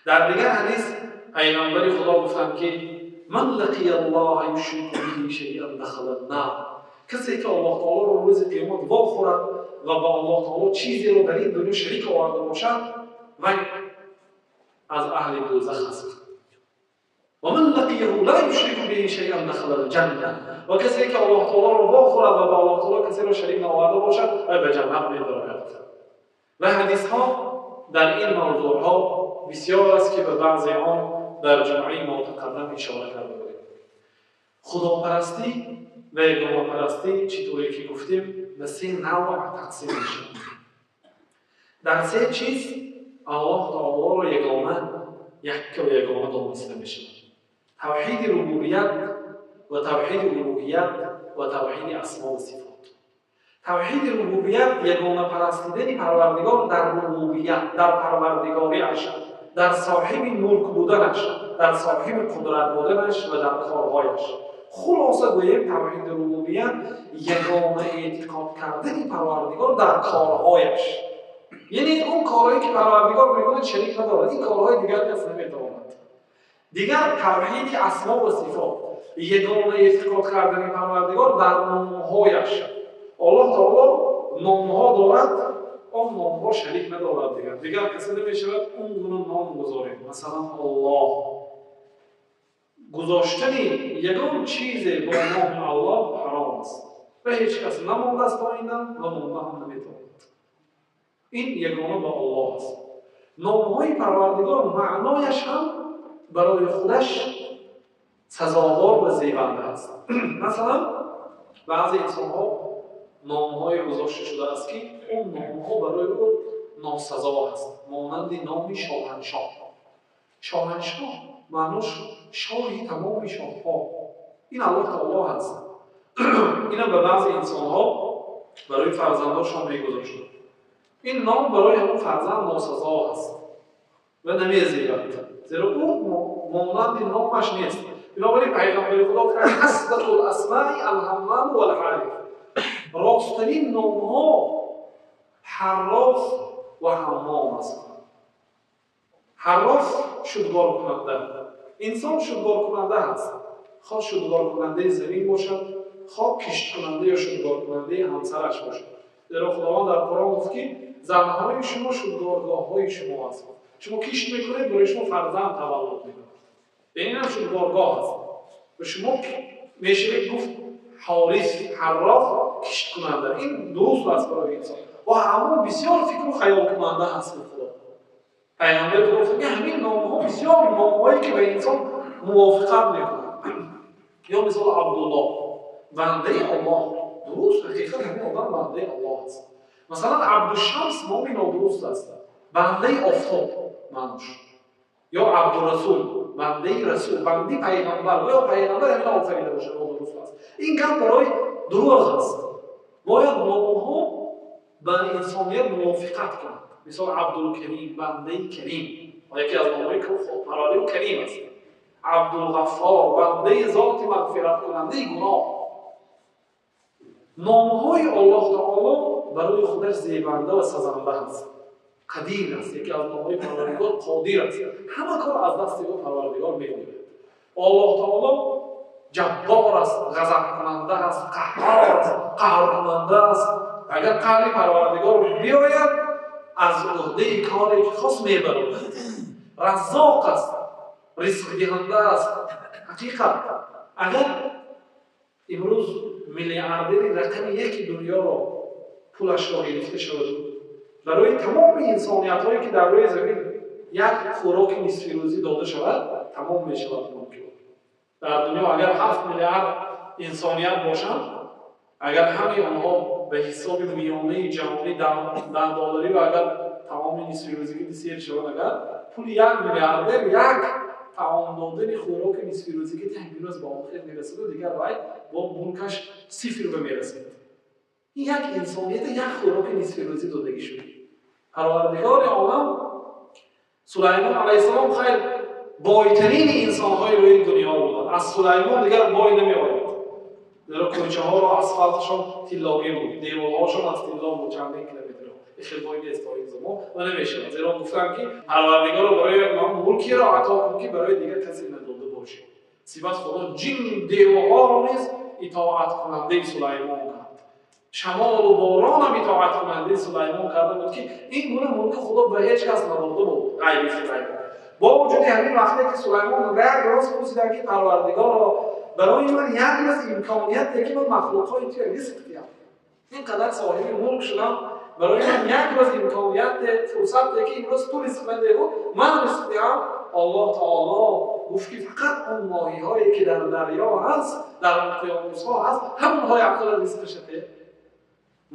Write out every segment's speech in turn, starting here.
Дар дигар ҳадис пайғамбари Худо гуфтанд, ки ман лақия Аллоҳа юшрику биҳи шайъан дахала н-нор. Касе ки Аллоҳ таолоро рӯзи қиёмат вохӯрад ва ба Аллоҳ таоло чизеро дар ин дунё шарик оварда бошад, вай аз аҳли дӯзах аст. Ва ман лақияҳу ла юшрику биҳи шайъан дахала л-ҷанна. Ва касе ки Аллоҳ таолоро вохӯрад ва ба Аллоҳ таоло касеро шарик наоварда бошад, вай ба ҷаннат медарояд. Ва ҳадисҳо дар ин мавзӯъҳо бисёр аст, ки ба баъзе он дар ҷумъаи мотақаддам ишора карда будем. Худопарастӣ ва ягонапарастӣ, чӣ тавре ки гуфтем, ба се навъ тақсим мешавад. Дар се чиз Аллоҳ таолоро ягона, якка ва ягона дониста мешавад: тавҳиди рубубият ва тавҳиди улуҳият ва тавҳиди асмо ва сифот. Тавҳиди рубубият ягонапарастидани Парвардигор дар рубубият, дар парвардигориаш, дар соҳиби мулк буданаш, дар соҳиби қудрат буданаш ва дар корҳояш. Хулоса гӯем, тавҳиди рубубият ягона эътиқод кардани Парвардигор дар корҳояш, яъне он корҳое ки Парвардигор мекунад, шарик надорад, ин корҳои дигар кас наметавонад. Дигар тавҳиди асмо ва сифот ягона эътиқод кардани Парвардигор дар номҳояш. Аллоҳ таоло номҳо дорад, он номҳо шарик надорад, дигар касе намешавад он гуна ном гузорем. Масалан, Аллоҳ гузоштани ягон чизе бо номи Аллоҳ ҳаром аст ва ҳеҷ кас намондааст то ин дам ва монда ҳам наметавонад. Ин ягона ба Аллоҳ аст. Номҳои Парвардигор маънояш ҳам барои худаш сазовор ва зебанда аст. Масалан, баъзе инсонҳо номҳое гузошта шудааст, ки он номҳо барои ӯ носазо аст, монанди номи Шоҳаншоҳ. Шоҳаншоҳ маънош шоҳи тамоми шоҳҳо, ин Аллоҳ таоло ҳаст. Инам ба баъзе инсонҳо барои фарзандошон мегузоштанд. Ин ном барои ҳамон фарзанд носазо аст ва намезебад, зеро ӯ монанди номаш нест. Бинобар ин пайғамбари Худо гуфтанд: асдақул асмаи алҳаммаму валҳариф. Росттарин номҳо Ҳарроф ва Ҳаммом аст. Ҳарроф шудгоркунанда, инсон шудгоркунанда ҳаст, хоҳ шудгоркунандаи замин бошад, хоҳ кишткунанда ё шудгоркунандаи ҳамсараш бошад, зеро Худованд дар Қуръон гуфт, ки занҳои шумо шудгоргоҳҳои шумо аст. Шумо кишт мекунед, барои шумо фарзанд таваллуд мекунад, инам шудгоргоҳ аст ва шумо мешавед, гуфт, ҳорис, ҳарроф, кишткунанда. Ин дуруст аст барои инсон ва ҳамон бисёр фикру хаёлкунанда ҳаст. Худо, пайғамбари Худо гуфт, ки ҳамин номҳо бисёр номҳое ки ба инсон мувофиқат мекунанд. Ё мисол Абдуллоҳ, бандаи Аллоҳ. Дуруст, ҳақиқат ҳамин одам бандаи Аллоҳ аст. Масалан, Абдушамс номи нодуруст аст, бандаи офтоб маънош. Ё Абдурасул, бандаи расул, бандаи пайғамбар, ё пайғамбар ҳамин офарида бошад, нодуруст аст. Ин гап барои дурӯғ аст. Бояд номҳо ба инсоният мувофиқат кунад. Мисол, Абдулкарим, бандаи Карим, яке аз номҳои Парвардигор Карим аст. Абдулғаффор, бандаи зоти мағфираткунандаи гуноҳ. Номҳои Аллоҳ таоло барои худаш зебанда ва сазанда аст. Қадир аст, яке аз номҳои Парвардигор Қодир аст, ҳама кор аз дасти ӯ, Парвардигор, мебиёяд. Аллоҳ таоло Ҷаббор аст, ғазабкунанда аст, Қаҳҳор аст, қаҳркунанда аст. Агар қаҳри Парвардигор биёяд, аз уҳдаи коре ки хост мебарояд. Раззоқ аст, ризқдиҳанда аст. Ҳақиқат, агар имрӯз миллиардери рақами яки дунёро пулашро гирифта шаваду барои тамоми инсониятҳое ки дар рӯи замин як хӯроки нисфирӯзӣ дода шавад, тамом мешавад мумкин. Дар дунё агар 7 миллиард инсоният бошанд, агар ҳамаи онҳо ба ҳисоби миёнаи ҷаҳонӣ 10 долларӣ ва агар таоми нисфирӯзигӣ сер шавад, агар пули як миллиардер як таом додани хӯроки нисфирӯзигӣ ҳамин рӯз ба охир мерасаду дигар вай бо мулкаш сифр ба мерасад. Ин як инсонията як хӯроки нисфирӯзӣ додагӣ шуд. Парвардигори олам Сулаймон алайҳиссалом, хайр, бойтарини инсонҳои рӯи дунё буданд, аз Сулаймон дигар бой намеояд, зеро кӯчаҳоро асфалташон тиллогӣ буд, деворҳошон аз тилло буд, чандин километр. Хел бой нест то ин замон ва намешавад, зеро гуфтанд, ки Парвардигоро, барои ман мулк мулкиро ато кун ки барои дигар касе надода бошӣ. Сипас Худо ҷин девҳоро низ итоаткунандаи Сулаймон кард. Шамолу боронам итоаткунандаи Сулаймон карда буд, ки ин гуна мулки Худо ба ҳеҷ кас надода буд ғайри Сулаймон. Бо вуҷуди ҳамин, вақте ки Сулаймон як рӯз пурсиданд, ки Парвардигоро, барои ман як рӯз имконият де, ки ман махлуқҳои туя ризқ диҳам, ин қадар соҳиби мулк шудам, барои ман як рӯз имконият де, фурсат де, ки имрӯз ту ризқ надеҳу ман ризқ диҳам. Аллоҳ таоло гуфт, ки фақат он моҳиҳое ки дар дарё ҳаст, дар уқёнусҳо ҳаст, ҳамонҳои ақла ризқиша де.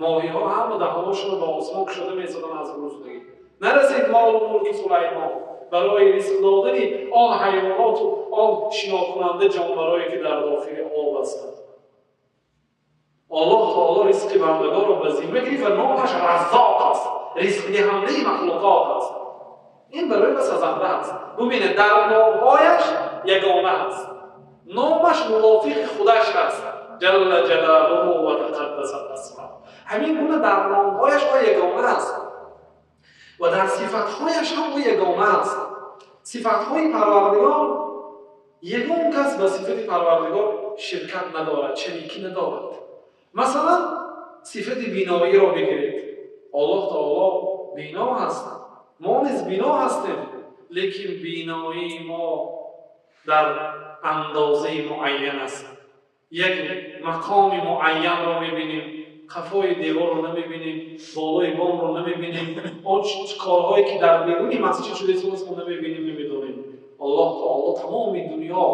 Моҳиҳо ҳама даҳоношонро ба осмон кушода месоданд аз гуруснагӣ. Нарасид молу мулки Сулаймон барои ризқ додани он ҳайвоноту он шинокунанда ҷонварое, ки дар дохили об ҳастанд. Аллоҳ таоло ризқи бандагонро ба зимма гирифт ва номаш Раззоқ аст, ризқдиҳандаи махлуқот аст. Ин барои ма сазанда аст. Бубинед, дар номҳояш ягона аст, номаш мувофиқи худаш аст, ҷалла ҷалолуҳу ва тақаддасат асмо. Ҳамин гуна дар номҳояш ӯ ягона аст ва дар сифатҳояш ҳам ӯ ягона аст. Сифатҳои Парвардигор, ягон кас ба сифати Парвардигор ширкат надорад, шарикӣ надорад. Масалан, сифати биноиро бигиред. Аллоҳ таоло бино ҳаст, мо низ бино ҳастем, лекин биноии мо дар андозаи муайян аст. Як мақоми муайянро мебинем, қафои деворро намебинем, болои бомро намебинем, он корҳое ки дар беруни масҷид шуда мо намебинем, намедонем. Аллоҳ таоло тамоми дунё,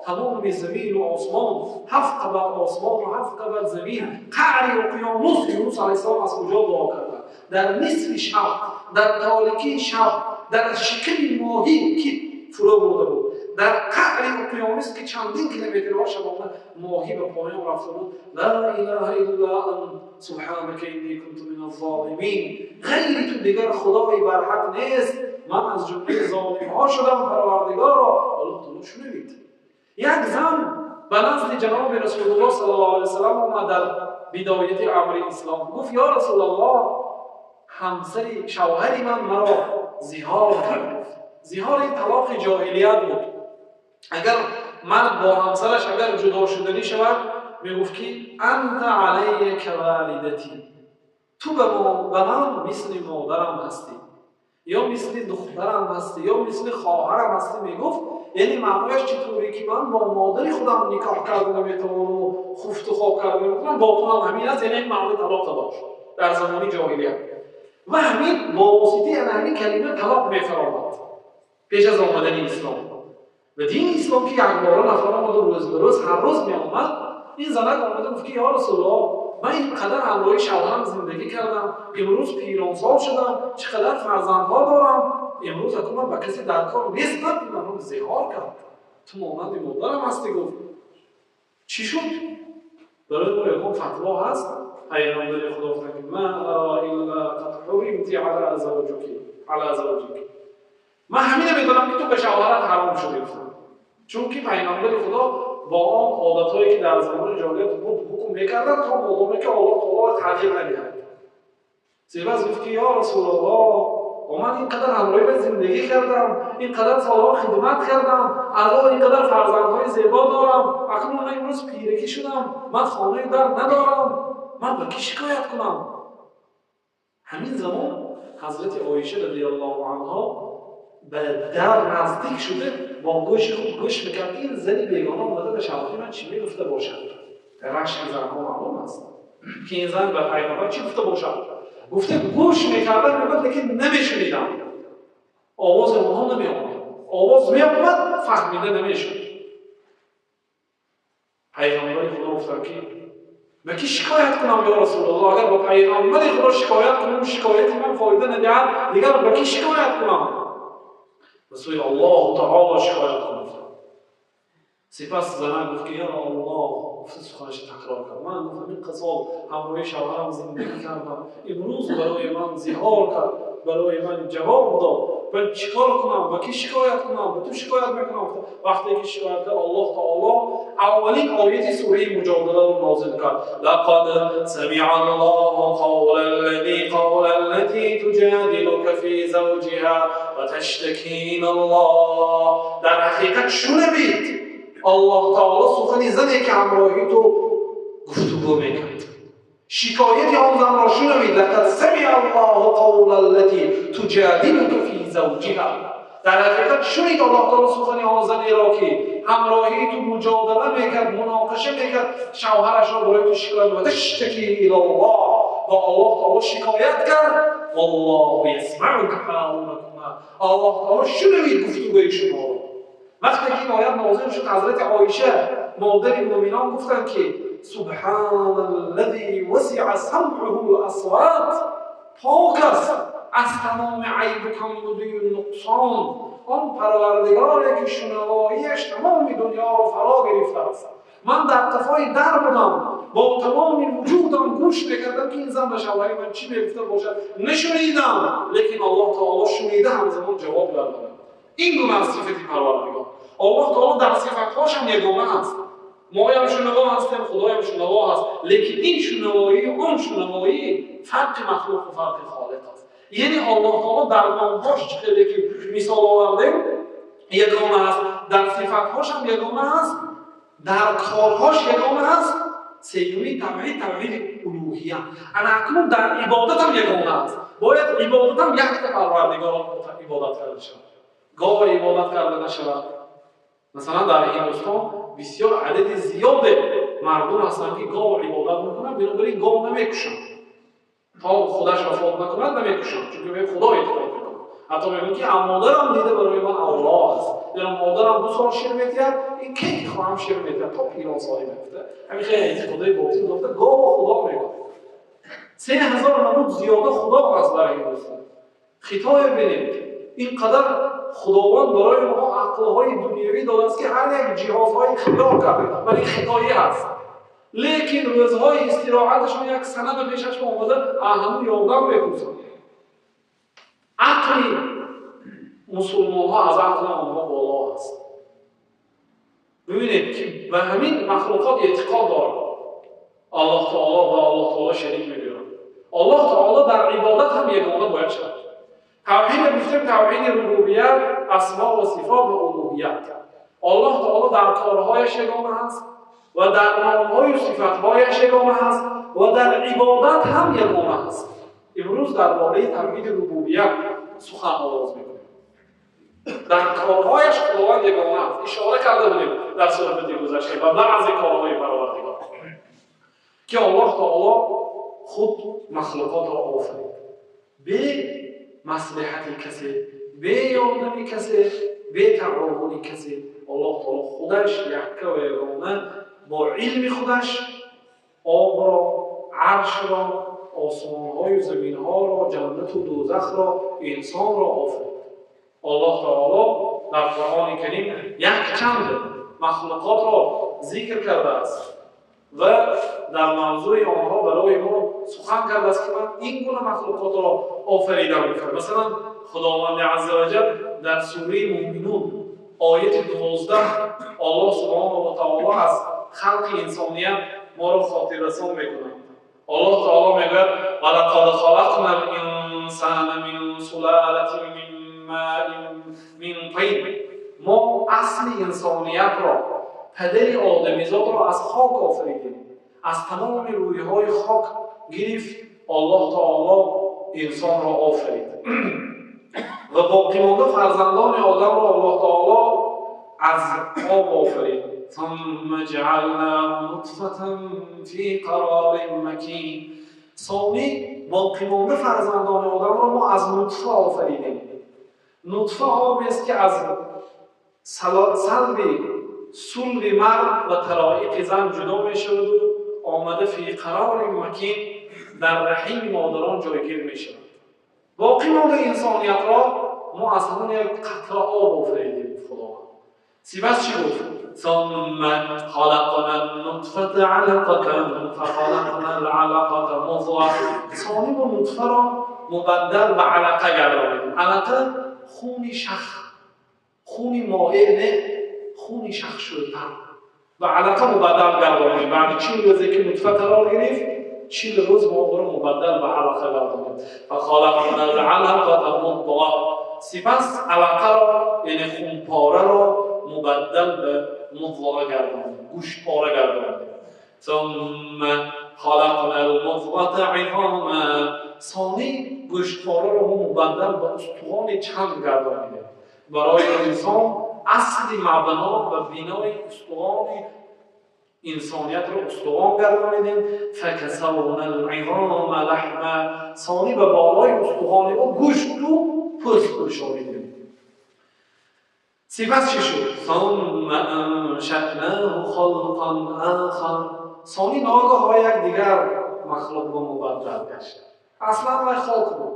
тамоми замину осмон, ҳафт қабат осмону ҳафт қабат замин, қаъри уқёнус. Юнус алайҳиссалом аз куҷо дуо карда? Дар нисфи шаб, дар торикии шаб, дар шиками моҳӣ, ки фурӯ бурда буд, дар қаъри уқёнус, ки чандин километрҳо шабона моҳӣ ба поён рафта буд: ла илаҳа илла ант субҳанака инни кунту мин аззолимин, ғайри ту дигар худои барҳақ нест, ман аз ҷумлаи золимҳо шудам, Парвардигоро. Аллоҳ таоло шунавид. Як зан ба назди ҷаноби Расулуллоҳ саллаллоҳу алайҳи васаллам омад дар бидояти амри ислом, гуфт: ё Расулаллоҳ, ҳамсари шавҳари ман маро зиҳор кард. Гуфт, зиҳор ин талоқи ҷоҳилият буд. Агар мард бо ҳамсараш агар ҷудо шуданӣ шавад, мегуфт, ки анта алайя кавалидатӣ, ту ба ман мисли модарам ҳастӣ, ё мисли духтарам ҳастӣ, ё мисли хоҳарам ҳастӣ, мегуфт. Яъне маънояш чӣ тавре ки ман бо модари худам никоҳ карда наметавонаму хуфту хоб карда наметавонам, бо ту ҳам ҳамин аст. Яъне ин маънои талоқа дошт дар замони ҷоҳилият ва ҳамин бо воситаи ана ҳамин калима талоқ мефаромад пеш аз омадани ислом. Ва дини ислом ки якбора нафаромаду рӯз ба рӯз, ҳар рӯз меомад. Ин занак омада гуфт, ки ё Расулуллоҳ, ман ин қадар ҳамроҳи шавҳарам зиндагӣ кардам, имрӯз пиронсол шудам, чӣ қадар фарзандҳо дорам, имрӯз акун ман ба касе дар кор нестам, ин маро зиҳор кард, ту монанди модарам ҳастӣ, гуфт. Чӣ шуд? Барои мо ягон фатво ҳаст? Пайғамбари Худо гуфтанд, ки ма ара илла қад ҳуримти ала завҷик, ман ҳамина медонам, ки ту ба шавҳарат ҳаром шудӣ, гуфтанд. Чунки пайғамбари Худо бо он одатҳое, ки дар замони ҷоҳилият буд, ҳукм мекарданд, то модоме ки Аллоҳ таоло тағйир надиҳад. Сипас гуфт, ки ё Расулаллоҳ, ман ин қадар ҳамроҳӣ ба зиндагӣ кардам, ин қадар солҳо хидмат кардам, алло ин қадар фарзандҳои зебо дорам, акнун ман имрӯз пиракӣ шудам, ман хонаи дар надорам, ман ба кӣ шикоят кунам? Ҳамин замон ҳазрати Оиша радиаллоҳу анҳо ба дар наздик шуда, бо гӯши худ гӯш мекард, ин зани бегона омада ба шавҳари ман чӣ мегуфта бошад. Рашки занҳо маълум аст, ки ин зан ба пайғамбар чӣ гуфта бошад. Гуфта, гӯш мекардам, мегӯяд, лекин намешунидам, овози онҳо намеомад, овоз меомад, фаҳмида намешуд. Пайғамбари Худо гуфтанд, ки ба кӣ шикоят кунам, ё Расулуллоҳ? Агар ба пайғамбари Худо шикоят кунам, шикояти ман фоида надиҳад, дигар ба кӣ шикоят кунам? Ба сӯи Аллоҳу таоло шикоят кун, гуфтам. Сипас занак гуфт, ки ё Аллоҳ, гуфта суханашо такрор кард: ман, гуфт, ҳамин қасол ҳамроҳи шавҳарам зиндагӣ кардам, имрӯз барои ман зиҳор кард, барои ман ҷавоб дод. Ман чикор кунам? Ба ки шикоят кунам? Ба ту шикоят мекунам. Вақте ки шикоят кард, Аллоҳ таоло аввалин ояти сураи Муҷодаларо нозил кард. لقد سمع الله قول الذي قول التي تجادلك في زوجها وتشتكي إلى الله. Дар ҳақиқат шунавид Аллоҳ таоло сухани зане ки ҳамроҳи ту гуфтугӯ мекард. Шикояти он занро шунавид. لقد سمع الله قول التي تجادلك في زوجها. Дар ҳақиқат шунид Аллоҳ таоло сухани он занеро ки ҳамроҳи ту муҷодала мекард, муноқиша мекард, шавҳарашро барои ту шикоят мекард. تشتكي إلى الله. Ба Аллоҳ таоло шикоят кард. والله يسمع تحاوركما. Аллоҳ таоло шунавид гуфтугӯи шуморо. Вақте ки ин оят нозил шуд, ҳазрати Оиша, модари мӯминон, гуфтанд ки سبحان الذي وسع سمعه الأصوات. Пок аст аз тамоми айбу камбудию нуқсон он Парвардигоре ки шунавоияш тамоми дунёро фаро гирифтааст. Ман дар қафои дар будам, бо тамоми вуҷудам гӯш мекардам ки ин зан ба шавҳари ман чӣ мегуфта бошад. Нашунидам, лекин Аллоҳ таоло шунида, ҳамзамон ҷавоб гардонад. Ин гуна аз сифати Парвардигор. Аллоҳ таоло дар сифатҳошам ягона аст. Моям шунаво ҳастем, Худоям шунаво ҳаст, лекин ин шунавоӣ, он шунавоӣ фарқи махлуқу фарқи холиқ аст. Яъне Аллоҳ таоло дар номҳош, чӣ хеле ки мисол овардем, ягона аст, дар сифатҳошам ягона аст, дар корҳош ягона аст. Сеюми тавҳид, тавҳиди улӯҳия. Ана акнун дар ибодатам ягона аст. Бояд ибодатам якта Парвардигоро ибодат карда шавад, гова ибодат карда нашавад. Масалан, дар Ҳиндустон бисёр адади зиёде мардум ҳастанд ки гов ибодат мекунанд, бинобар ин гов намекушанд. То худаш вафот накунад, намекушанд, чунки ба Худо эътиқод мекунанд. Ҳатто мегӯянд ки модарам дида барои ман Аллоҳ аст, зеро модарам 2 сол шир метиҳад, ин ке ки хоҳам шир метиҳад то пиронсолӣ, мегуфта. Ҳамин хеле эътиқодҳои ботил дошта, гово Худо мегӯяд. 3000 намуд зиёда Худо аст дар Ҳиндустон. Хитоя бинед, ин қадар Худованд барои онҳо ақлҳои дунявӣ додааст ки ҳар як ҷиҳозҳои ихтиёр карда, вале хитоӣ ҳаст, лекин рӯзҳои истироҳаташон як сана ба пешашон омада, ҳамун ёрдам мепурсанд. Ақли мусулмонҳо аз ақли онҳо боло аст. Бибинед ки ба ҳамин махлуқот эътиқод дорад, Аллоҳ таоло ба Аллоҳ таоло шарик мегӯянд. Аллоҳ таоло дар ибодат ҳам ягона бояд шавад. Тавҳид гуфтем, тавҳиди рубубият, асмо ва сифот ва улӯҳият. Аллоҳ таоло дар корҳояш ягона ҳаст ва дар номҳою сифатҳояш ягона ҳаст ва дар ибодат ҳам ягона ҳаст. Имрӯз дар бораи тавҳиди рубубият сухан оғоз мекунем. Дар корҳояш Худованд ягона аст. Ишора карда будем дар суҳбати гузашта ба баъзе корҳои Парвардигор, ки Аллоҳ таоло худ махлуқотро офарид бе маслиҳати касе, бе ёрдами касе, бе таовуни касе. Аллоҳ таоло худаш якка ва ягона бо илми худаш обро, аршро, осмонҳою заминҳоро, ҷаннату дӯзахро, инсонро офарид. Аллоҳ таоло дар Қуръони Карим якчанд махлуқотро зикр кардааст ва дар мавзӯи онҳо барои мо сухан кардааст ки ман ин гуна махлуқотро офаридам. Масалан, Худованди азза ваҷал дар сураи Муъминун, ояти 12, Аллоҳ субҳонаҳу ва таоло аз халқи инсоният моро хотиррасон мекунад. Аллоҳ таоло мегӯяд: ولقد خلقنا الإنسان من سلالة من ماء من طين. Мо асли инсониятро, падари одамизодро аз хок офаридем. Аз тамоми рӯйҳои хок гирифт Аллоҳ таоло, инсонро офарид ва боқимонда фарзандони одамро Аллоҳ таоло аз об офарид. ثم جعلناه نطفة في قرار مكين. Сонӣ боқимонда фарзандони одамро мо аз нутфа офаридем. Нутфа обест ки аз салби сулби мард ва тароиқи зан ҷудо мешаваду омада في قرار مكين дар раҳими модарон ҷойгир мешавад. Боқӣ монда инсониятро мо аз ҳамон як қатра об офаридем, Худованд. Сипас чӣ гуфт? ثم خلقنا النطفة علقة فخلقنا العلقة مضغة. Сонӣ мо нутфаро мубаддал ба алақа гардонидем. Алақа хуни шах, хуни моеъ не, хуни шах шуда ва алақа мубаддал гардонидем. Баъди 40 рӯзе ки нутфа қарор гирифт, 40 рӯз мо ӯро мубаддал ба алақа гардонидем. Фахалақна алақата мудға. Сипас алақаро, яъне хунпораро мубаддал ба мудға гардонидем, гӯштпора гардонидем. Сумма халақна алмудғата изома. Сони гӯштпораро мо мубаддал ба устухони чанд гардонидем. Барои инсон асли мабно ва бинои устухони инсониятро устухон гардонидем. Факасавна ализома лаҳма. Сони ба болои устухони ӯ гӯшту пӯст пӯшонидем. Сипас чӣ шуд? Сумма аншаънаху халқан ахар. Сони ногоҳ ва як дигар махлуқ ба мубаддал гашт. Аслан вай хок буд.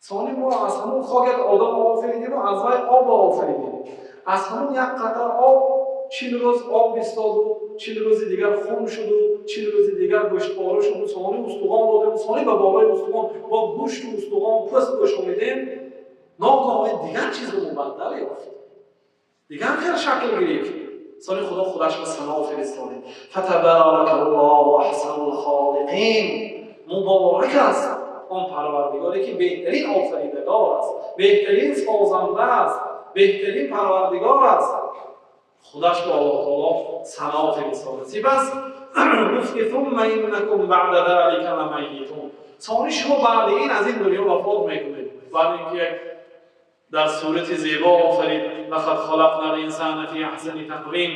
Сони мо аз ҳамон хок як одам офаридем ва аз вай об офаридем. Аз ҳамон як қатра об 40 рӯз об истоду, 40 рӯзи дигар хун шуду, 40 рӯзи дигар гӯштпора шуду, сони устухон додем, сони ба болои устухон бо гӯшту устухон пӯст пӯшонидем. Ногоҳ вай дигар чизро мубаддал ёфт, дигар хел шакл гирифт. Сони Худо худаш ба сано фиристонид. Фатабарака Аллоҳу аҳсанул холиқин. Муборак аст он Парвардигоре ки беҳтарин офаридагор аст, беҳтарин созанда аст, беҳтарин Парвардигор аст. Худаш ба Аллоҳ таоло сано фиристонид. Сипас гуфт ки сумма иннакум баъда залика ламайитун. Сони шумо баъди ин аз ин дунё вафот мекунед. Баъд инки як дар сурати зебо офарид. Лақад халақна ал-инсана фи аҳсани тақвим.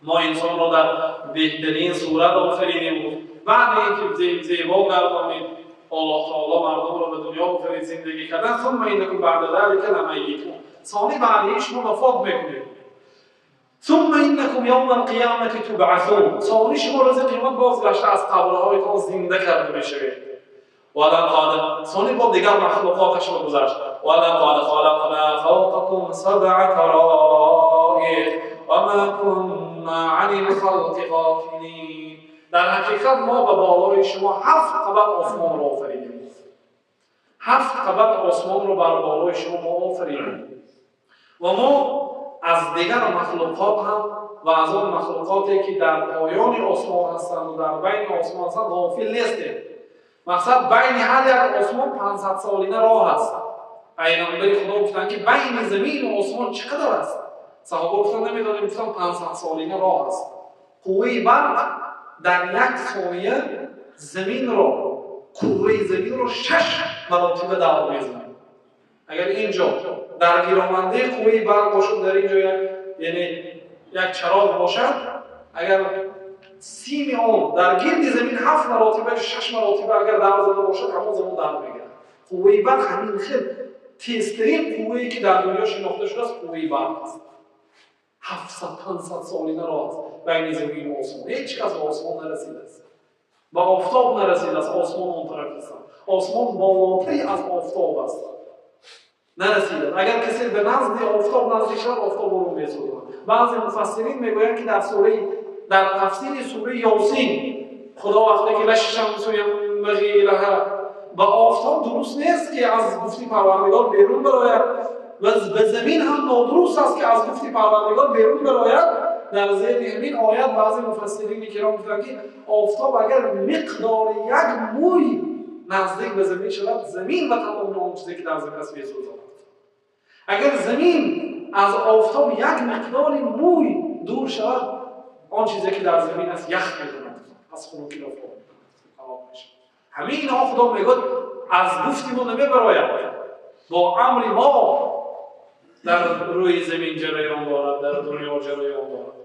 Мо инсонро дар беҳтарин сурат офаридем. Баъд инки зебо гардонид, Аллоҳ таоло мардумро ба дунё офарид, зиндагӣ кардан. Сумма иннакум баъда залика ламайитун. Сони баъди ин шумо вафот мекунед. Сумма иннакум явма алқиямати тубъасун. Сони шумо рӯзи қиёмат бозгашта аз қабрҳоятон зинда карда мешавед. Валақад, сони бо дигар махлуқоташро гузашт. Валақад халақна фавқакум сабъа тароиқ ва ма кунна ани лхалқи ғофилин. Дар ҳақиқат мо ба болои шумо 7 қабат осмонро офаридем. 7 қабат осмонро бар болои шумо мо офаридем ва мо аз дигар махлуқот ҳам ва аз он махлуқоте ки дар поёни осмон ҳастанд ва дар байни осмон ҳастанд ғофил нестем. Мақсад байни ҳар як осмон 500 солина роҳ аст. Пайғамбари Худо гуфтанд ки байни замину осмон чӣ қадар аст? Саҳоба гуфтанд намедонем, гуфтанд 500 солина роҳ аст. Қувваи барқ дар як сония заминро, курраи заминро 6 маротиба давр мезанад. Агар инҷо дар гиромандаи қувваи барқ бошад, дар инҷо як, яъне як чароғ бошад, агар сими он дар гирди замин 7 маротиба, 6 маротиба агар давр зада бошад, ҳамон замон давр мегирад. Қувваи барқ ҳамин хел тезтарин қуввае ки дар дунё шинохта шудааст, қувваи барқ аст. 700-500 солина роҳ аст байни замину осмон. Ҳеҷ кас ба осмон нарасидааст, ба офтоб нарасидааст. Осмон он тараф аст, осмон болотари аз офтоб аст, нарасидааст. Агар касе ба назди офтоб наздик шавад, офтоб ӯро месӯзонад. Баъзе муфассирин мегӯянд ки дар сураи, дар тафсири сураи Ёсин Худо вақте ки лашшамсу янбағӣ лаҳа, ба офтоб дуруст нест ки аз гуфти Парвардигор берун барояд ва ба замин ҳам нодуруст аст ки аз гуфти Парвардигор берун барояд. Дар зери ҳамин оят баъзе муфассирини киром гуфтанд ки офтоб агар миқдори як мӯй наздик ба замин шавад, замин ва тамоми он чизе ки дар замин аст месӯзонад. Агар замин аз офтоб як миқдори мӯй дур шавад, он чизе ки дар замин аст ях мекунад, аз хунукӣ вафот мешавад. Ҳамин инҳо Худо мегӯяд аз гуфти мо намебарояд, бо амри мо дар рӯи замин ҷараён дорад, дар дунё ҷараён дорад.